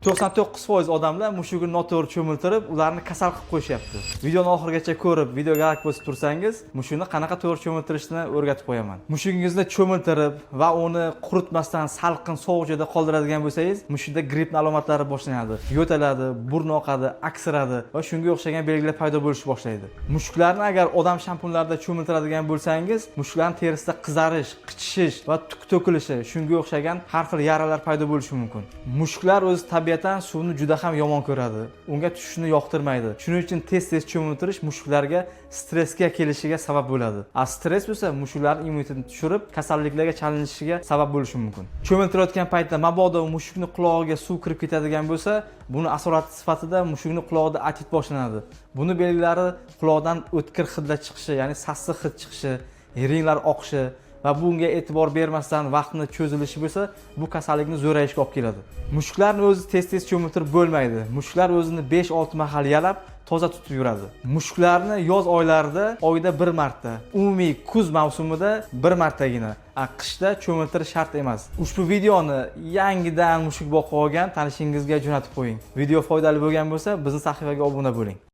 99% odamlar mushugini noto'g'ri cho'miltirib, ularni kasal qilib qo'yishyapti. Videoni oxirigacha ko'rib, videoga like bosib tursangiz, mushukni qanaqa to'g'ri cho'miltirishni o'rgatib qo'yaman. Mushugingizni cho'miltirib va uni quritmasdan salqin, sovuq joyda qoldiradigan bo'lsangiz, mushukda gripp alomatlari boshlanadi. Yo'taladi, burni oqadi, aksiradi va shunga o'xshagan belgilar paydo bo'lishni boshlaydi. Mushuklarni agar odam shampunlarida cho'miltiradigan bo'lsangiz, mushuklarning terisida qizarish, qichishish va tuk to'kilishi, shunga o'xshagan har xil yaralar paydo bo'lishi mumkin. Mushuklar o'zi tabiatan suvni juda ham yomon ko'radi. Unga tushishni yoqtirmaydi. Shuning uchun tez-tez cho'miltirish mushuklarga stressga kelishiga sabab bo'ladi. A stress bo'lsa mushuklarning immunitetini tushirib, kasalliklarga chalinishiga sabab bo'lishi mumkin. Cho'miltirayotgan paytda mabodo mushukni qulog'iga suv kirib ketadigan bo'lsa, buni asorati sifatida mushukni qulog'ida otit boshlanadi. Buni belgilari quloqdan o'tkir hidlar chiqishi, ya'ni sassiq hid chiqishi, ringlar oqishi va bunga e'tibor bermasdan vaqtni cho'zilishi bo'lsa, bu kasallikni zo'rayishiga olib keladi. Mushuklarni o'zi tez-tez cho'miltirib bo'lmaydi. Mushuklar o'zini 5-6 mahal yalab, toza tutib yuradi. Mushuklarni yoz oylarida oyda bir marta, umumiy kuz mavsumida bir martagina, a qishda cho'miltirish shart emas. Ushbu videoni yangidan mushuk boqib olgan tanishingizga jo'natib qo'ying. Video foydali bo'lgan bo'lsa, bizni sahifaga obuna bo'ling.